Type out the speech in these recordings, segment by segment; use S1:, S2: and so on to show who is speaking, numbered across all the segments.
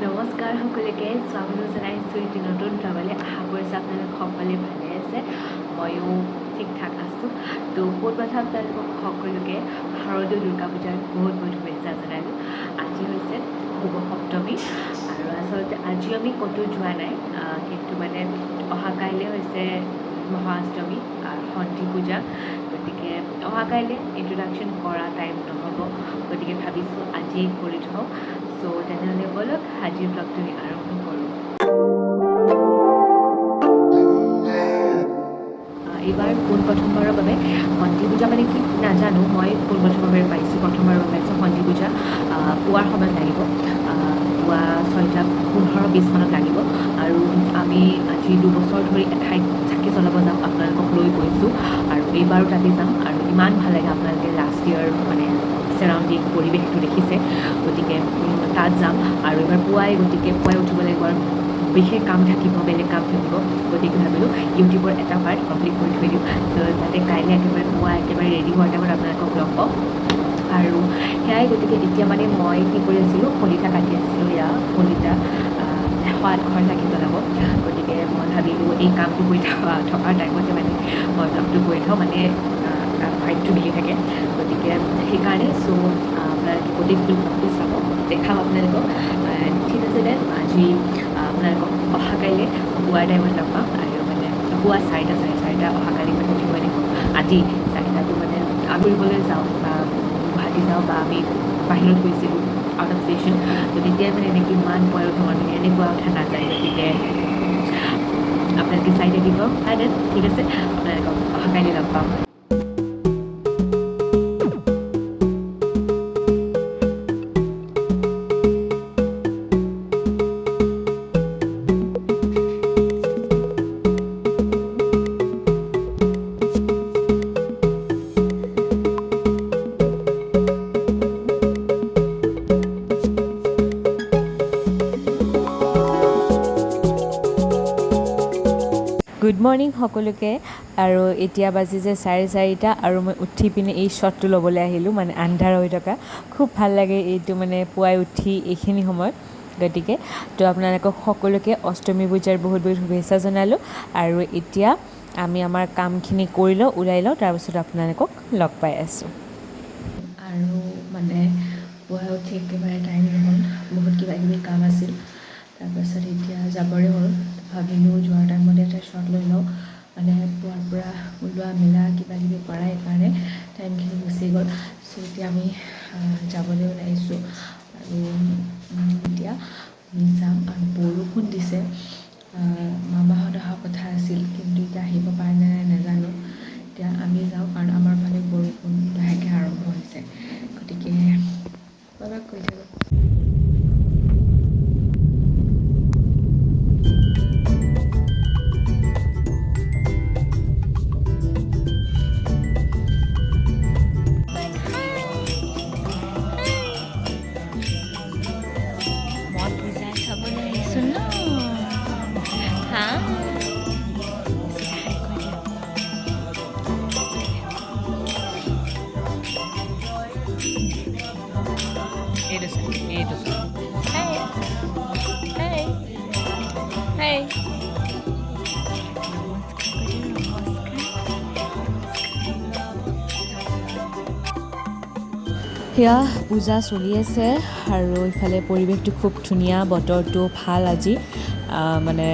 S1: নমস্কাৰ সকলোকে স্বাগতম জনাইছোঁ এটি নতুন ভ্লগলৈ। আশা কৰিছোঁ আপোনালোক সকলোৱে ভালে আছে, ময়ো ঠিক ঠাক আছোঁ। তো পোনপ্ৰথম আপোনালোকক সকলোকে শাৰদীয় দুৰ্গা পূজাৰ বহুত বহুত শুভেচ্ছা জনালোঁ। আজি হৈছে শুভ সপ্তমী আৰু আচলতে আজি আমি ক'তো যোৱা নাই, কিন্তু মানে অহা কাইলৈ হৈছে মহাষ্টমী, সন্ধি পূজা। গতিকে অহা কাইলৈ ইণ্ট্ৰডাকশ্যন কৰা টাইম নহ'ব, গতিকে ভাবিছোঁ আজিয়েই কৰি থওঁ। চ' তেনেহ'লে ব'লক, আজিৰ ব্লগটো আমি আৰম্ভ কৰোঁ। এইবাৰ পোনপ্ৰথমবাৰৰ বাবে সন্ধি পূজা মানে কি নাজানো, মই পোনপ্ৰথমৰ বাবে পাইছোঁ, প্ৰথমবাৰৰ বাবে পাইছোঁ। সন্ধি পূজা পুৱাৰ সময়ত লাগিব, পুৱা 6টা 15-20 মানত লাগিব। আৰু আমি আজি 2 বছৰ ধৰি এঠাইত চাকি জ্বলাব যাওঁ, আপোনালোকক লৈ গৈছোঁ আৰু এইবাৰো তাতে যাম। আৰু ইমান ভাল লাগে, আপোনালোকে লাষ্ট ইয়েৰ মানে চাৰাউণ্ডিং পৰিৱেশটো দেখিছে। গতিকে তাত যাম আৰু এইবাৰ পুৱাই, গতিকে পুৱাই উঠিব লাগিব আৰু বিশেষ কাম থাকিব, বেলেগ কাম থাকিব। গতিকে ভাবিলোঁ ইউটিউবৰ এটা পাৰ্ট কমপ্লিট কৰি থৈ দিওঁ, চ' যাতে কাইলৈ একেবাৰে পুৱা একেবাৰে ৰেডি হোৱাৰ টাইমত আপোনালোকক লগ পাওঁ। আৰু সেয়াই, গতিকে এতিয়া মানে মই কি কৰি আছিলোঁ, শলিতা কাটি আছিলোঁ। এয়া শলিতা, 108খন চাকি জ্বলাব। গতিকে মই ভাবিলোঁ এই কামটো কৰি থকাৰ টাইমতে মানে মই ব্লগটো কৰি থওঁ, মানে ভাইবটো মিলি থাকে। গতিকে সেইকাৰণে চ' আপোনালোকে গোটেই ফুল ব্লগটো চাব, দেখাম আপোনালোকক। ঠিক আছে then, আজি আপোনালোকক অহা কাইলৈ পুৱাৰ টাইমত লগ পাম। আৰু মানে পুৱা 4টা, 4:30 অহাকালি মানে উঠিবই লাগিব। আজি 4টাটো মানে আমি ফুৰিবলৈ যাওঁ বা গুৱাহাটী যাওঁ বা আমি বাহিৰত গৈছিলোঁ আউট অফ ষ্টেচন, তো তেতিয়াই মানে এনেকৈ ইমান পুৱাই উঠো, মানে এনেকুৱা উঠা নাযায়। গতিকে আপোনালোকে চাই থাকিব। Then ঠিক আছে, আপোনালোকক অহাকালি লগ পাম।
S2: গুড মৰ্ণিং সকলোকে। আৰু এতিয়া বাজিছে 4:30 আৰু মই উঠি পিনে এই শ্বটটো ল'বলৈ আহিলোঁ, মানে আন্ধাৰ হৈ থকা খুব ভাল লাগে এইটো, মানে পুৱাই উঠি এইখিনি সময়ত। গতিকে তো আপোনালোকক সকলোকে অষ্টমী পূজাৰ বহুত বহুত শুভেচ্ছা জনালোঁ। আৰু এতিয়া আমি আমাৰ কামখিনি কৰি লওঁ, ওলাই লওঁ, তাৰপিছত আপোনালোকক লগ পাই আছোঁ।
S1: আৰু মানে পুৱাই উঠি একেবাৰে টাইম নহ'ল, বহুত কিবা কিবি কাম আছিল। তাৰপাছত এতিয়া যাবৰে হ'ল, ভাবিলোঁ যোৱাৰ টাইমতে এটা শ্বট লৈ লওঁ। মানে পুৱাৰ পৰা ওলোৱা মেলা কিবা কিবি কৰা, সেইকাৰণে টাইমখিনি গুচি গ'ল। চ' এতিয়া আমি যাবলৈ ওলাইছোঁ আৰু এতিয়া আমি যাম। আৰু বৰষুণ দিছে। মামাহঁত অহা কথা আছিল, কিন্তু এতিয়া আহিব পাৰে নে নাই নাজানো। এতিয়া আমি যাওঁ, কাৰণ আমাৰ ফালে বৰষুণ লাহেকৈ আৰম্ভ হৈছে। গতিকে ব'লক, গৈ থাকোঁ। মই পূজা চাবলৈ আহিছোঁ ন। হা, হাই কৈ দিয়া।
S2: এইটো চা, এইটো চা।
S1: হাই হাই হাই, নমস্কাৰ কৈ দিয়া, নমস্কাৰ।
S2: সেয়া পূজা চলি আছে আৰু ইফালে পৰিৱেশটো খুব ধুনীয়া, বতৰটো ভাল আজি, মানে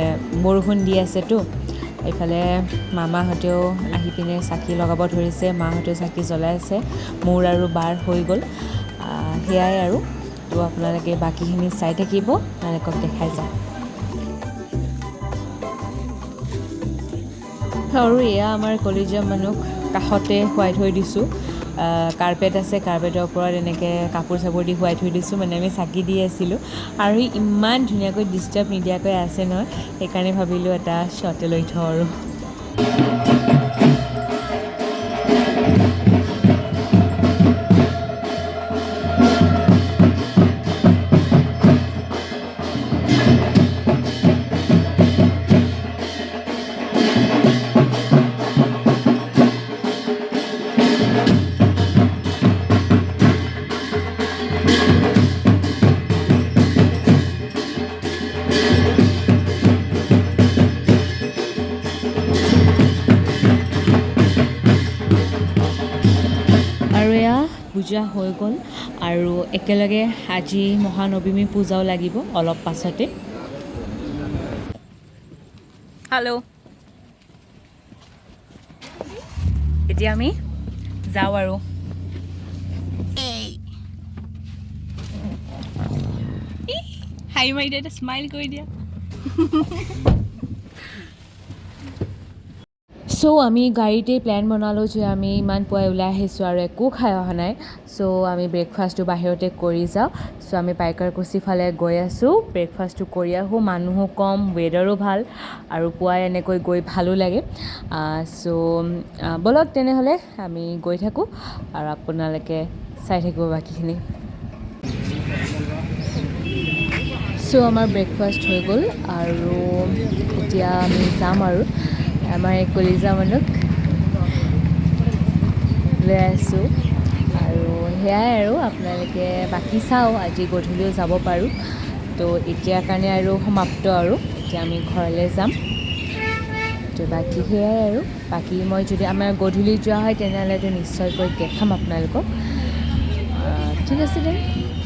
S2: বৰষুণ দি আছেতো। এইফালে মামাহঁতেও আহি পিনে চাকি লগাব ধৰিছে, মাহঁতেও চাকি জ্বলাই আছে, মোৰ আৰু বাৰ হৈ গ'ল। সেয়াই আৰু তো আপোনালোকে বাকীখিনি চাই থাকিব, আপোনালোকক দেখাই যাম। আৰু এয়া আমাৰ কলিজা মানুহক কাষতে শুৱাই থৈ দিছোঁ। কাৰ্পেট আছে, কাৰ্পেটৰ ওপৰত এনেকৈ কাপোৰ চাপোৰ দি শুৱাই থৈ দিছোঁ, মানে আমি চাকি দি আছিলোঁ। আৰু সি ইমান ধুনীয়াকৈ ডিষ্টাৰ্ব নিদিয়াকৈ আছে নহয়, সেইকাৰণে ভাবিলোঁ এটা শ্বটে লৈ থওঁ। আৰু পূজা হৈ গ'ল আৰু একেলগে আজি মহানৱমী পূজাও লাগিব অলপ পাছতে। হেল্ল', এতিয়া আমি যাওঁ আৰু। হাঁহি মাৰি দিয়া, এটা স্মাইল কৰি দিয়া। চ' আমি গাড়ীতেই প্লেন বনালোঁ যে আমি ইমান পুৱাই ওলাই আহিছোঁ আৰু একো খাই অহা নাই, চ' আমি ব্ৰেকফাষ্টটো বাহিৰতে কৰি যাওঁ। চ' আমি পাইকাৰকুছি ফালে গৈ আছোঁ, ব্ৰেকফাষ্টটো কৰি আহোঁ। মানুহো কম, ৱেডাৰো ভাল আৰু পুৱাই এনেকৈ গৈ ভালো লাগে। চ' ব'লক তেনেহ'লে আমি গৈ থাকোঁ আৰু আপোনালোকে চাই থাকিব বাকীখিনি। চ' আমাৰ ব্ৰেকফাষ্ট হৈ গ'ল আৰু এতিয়া আমি যাম আৰু আমাৰ এই কলিজা মানুহক লৈ আছোঁ আৰু সেয়াই আৰু আপোনালোকে বাকী চাওঁ, আজি গধূলিও যাব পাৰোঁ। তো এতিয়াৰ কাৰণে আৰু সমাপ্ত আৰু এতিয়া আমি ঘৰলৈ যাম। তো বাকী সেয়াই আৰু বাকী মই যদি আমাৰ গধূলি যোৱা হয় তেনেহ'লেতো নিশ্চয়কৈ দেখাম আপোনালোকক। ঠিক আছে দেন,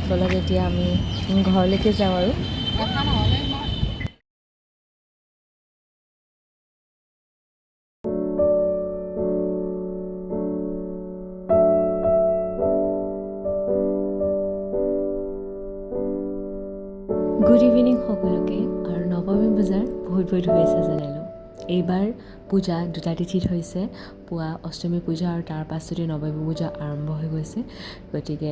S2: ব'লক এতিয়া আমি ঘৰলৈকে যাওঁ আৰু। গুড ইভিনিং সকলোকে আৰু নৱমী পূজাৰ বহুত বহুত শুভেচ্ছা জনালোঁ। এইবাৰ পূজা দুটা তিথিত হৈছে, পুৱা অষ্টমী পূজা আৰু তাৰ পাছতে নৱমী পূজা আৰম্ভ হৈ গৈছে। গতিকে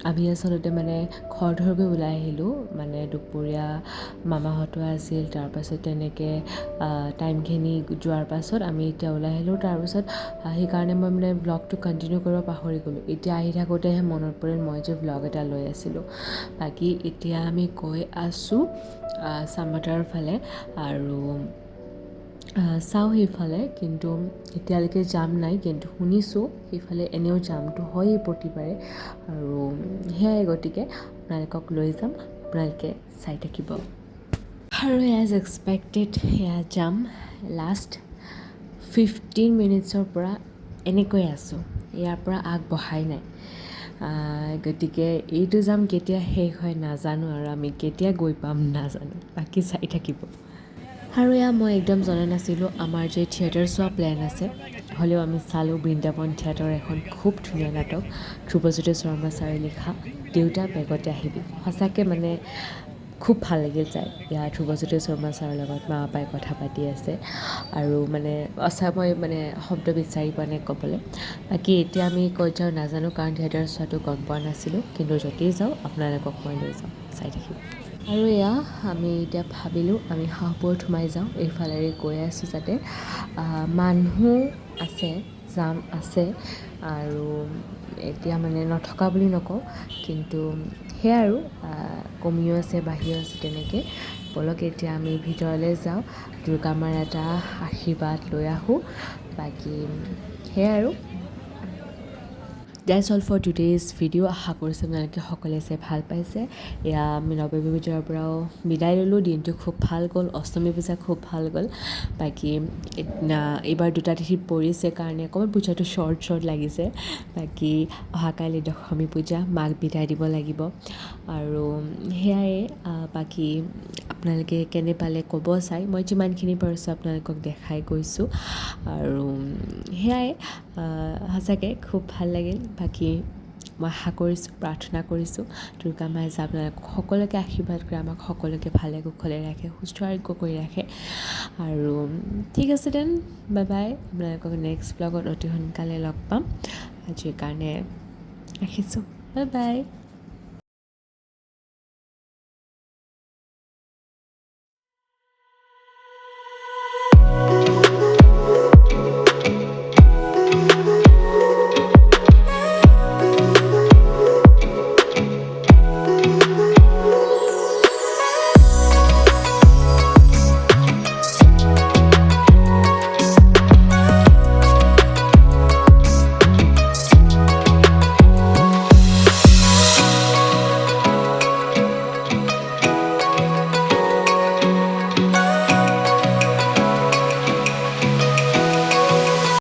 S2: আমি আচলতে মানে খৰধৰকৈ ওলাই আহিলোঁ, মানে দুপৰীয়া মামাহঁতো আছিল, তাৰপাছত তেনেকৈ টাইমখিনি যোৱাৰ পাছত আমি এতিয়া ওলাই আহিলোঁ। তাৰপাছত সেইকাৰণে মই মানে ভ্লগটো কণ্টিনিউ কৰিব পাহৰি গ'লোঁ। এতিয়া আহি থাকোঁতেহে মনত পৰিল মই যে ভ্লগ এটা লৈ আছিলোঁ। বাকী এতিয়া আমি গৈ আছোঁ চামতাৰ ফালে আৰু চাওঁ সেইফালে, কিন্তু এতিয়ালৈকে জাম নাই, কিন্তু শুনিছোঁ সেইফালে এনেও জামটো হয়েই প্ৰতিবাৰে আৰু সেয়াই। গতিকে আপোনালোকক লৈ যাম, আপোনালোকে চাই থাকিব। আৰু এজ এক্সপেক্টেড সেয়া জাম লাষ্ট 15 মিনিটছৰ পৰা এনেকৈ আছোঁ, ইয়াৰ পৰা আগবঢ়াই নাই। গতিকে এইটো জাম কেতিয়া শেষ হয় নাজানো আৰু আমি কেতিয়া গৈ পাম নাজানো, বাকী চাই থাকিব। আৰু এয়া মই একদম জনা নাছিলোঁ আমাৰ যে থিয়েটাৰ চোৱা প্লেন আছে, হ'লেও আমি চালোঁ বৃন্দাবন থিয়েটাৰ, এখন খুব ধুনীয়া নাটক, ধ্ৰুৱজ্যোতি শৰ্মা ছাৰে লিখা দেউতা বেগতে আহিবি। সঁচাকৈ মানে খুব ভাল লাগিল চাই। ইয়াৰ ধ্ৰুৱজ্যোতি শৰ্মা ছাৰৰ লগত মা পাপাই কথা পাতি আছে আৰু মানে সঁচা মই মানে শব্দ বিচাৰি পোৱা নাই ক'বলৈ। বাকী এতিয়া আমি ক'ত যাওঁ নাজানো, কাৰণ থিয়েটাৰ চোৱাটো গম পোৱা নাছিলোঁ, কিন্তু য'তেই যাওঁ আপোনালোকক মই লৈ যাম, চাই থাকিব। আৰু এয়া আমি এতিয়া ভাবিলোঁ আমি হাঁহপুৰত সোমাই যাওঁ, এইফালেৰে গৈ আছোঁ যাতে মানুহ আছে, জাম আছে আৰু এতিয়া মানে নথকা বুলি নকওঁ, কিন্তু সেয়া আৰু কমিও আছে বাঢ়িও আছে তেনেকৈ। ব'লক এতিয়া আমি ভিতৰলৈ যাওঁ, দুৰ্গা মাৰ এটা আশীৰ্বাদ লৈ আহোঁ। বাকী সেয়া আৰু That's all for today's video. আশা কৰিছোঁ আপোনালোকে সকলোৱে চাই ভাল পাইছে। এয়া আমি নৱমী পূজাৰ পৰাও বিদায় ল'লোঁ, দিনটো খুব ভাল গ'ল, অষ্টমী পূজা খুব ভাল গ'ল। বাকী এইবাৰ দুটা তিথিত পৰিছে কাৰণে অকণমান পূজাটো শ্বৰ্ট শ্বৰ্ট লাগিছে। বাকী অহাকালি দশমী পূজা, মাক বিদায় দিব লাগিব আৰু সেয়াই। বাকী আপোনালোকে কেনে পালে ক'ব চাই, মই যিমানখিনি পাৰিছোঁ আপোনালোকক দেখাই গৈছোঁ আৰু সেয়াই। সঁচাকৈ খুব ভাল লাগিল। বাকী মই আশা কৰিছোঁ, প্ৰাৰ্থনা কৰিছোঁ দুৰ্গা মায়ে যে আপোনালোকক সকলোকে আশীৰ্বাদ কৰে, আমাক সকলোকে ভালে কুশলে ৰাখে, সুস্থ আৰোগ্য কৰি ৰাখে। আৰু ঠিক আছে then, bye bye. আপোনালোকক নেক্সট ব্লগত অতি সোনকালে লগ পাম। আজিৰ কাৰণে ৰাখিছোঁ, বাই বাই।